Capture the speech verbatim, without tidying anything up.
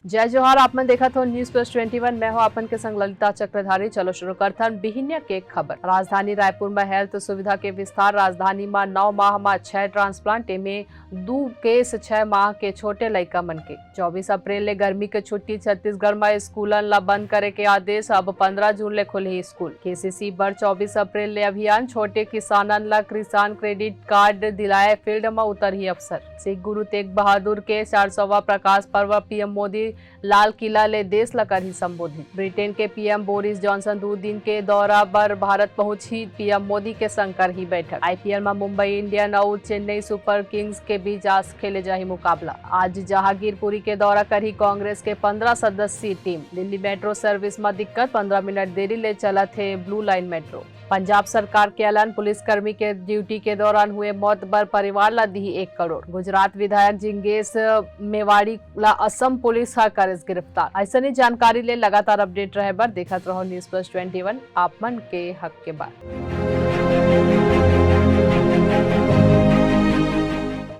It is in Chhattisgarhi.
जय जोहार, आप मन देखत हो News Plus Twenty One, मैं हूं आपन के संग ललिता चक्रधारी। चलो शुरू करथन बिहिनिया के खबर। राजधानी रायपुर म health सुविधा के विस्तार। राजधानी म नौ माह म छह transplant, एमे दू case छह माह के छोटे लइका मन के। चौबीस अप्रैल ले गर्मी के छुट्टी। छत्तीसगढ़ म स्कूलन ला बंद करे के आदेश, अब पंद्रह जून ले खुलही स्कूल। केसीसी बर चौबीस अप्रैल ले अभियान, छोटे किसानन ला किसान credit card दिलाए, field म उतरही अफसर। सिख गुरु तेग बहादुर के चार सौवां प्रकाश पर्व, पीएम मोदी लाल किला ले देश ला करही संबोधित। ब्रिटेन के पीएम बोरिस जॉनसन दू दिन के दौरा बर भारत पहुंचही, पीएम मोदी के संग करही बैठक। आईपीएल म मुंबई इंडियन अउ चेन्नई सुपर किंग्स के बीच आज खेले जाही मुकाबला। आज जहांगीरपुरी के दौरा करही कांग्रेस के पंद्रह सदस्यीय टीम। दिल्ली मेट्रो सर्विस म दिक्कत, पंद्रह मिनट देरी ले चलत हे ब्लू लाइन मेट्रो। पंजाब सरकार के ऐलान, पुलिसकर्मी के ड्यूटी के दौरान हुए मौत बर परिवार ला दिही एक करोड़। गुजरात विधायक जिंगेश मेवाड़ी ला असम पुलिस ह करिस गिरफ्तार। अइसने जानकारी ले लगातार update रहे बर देखत रहो News Plus Twenty One, आप मन के हक के बात।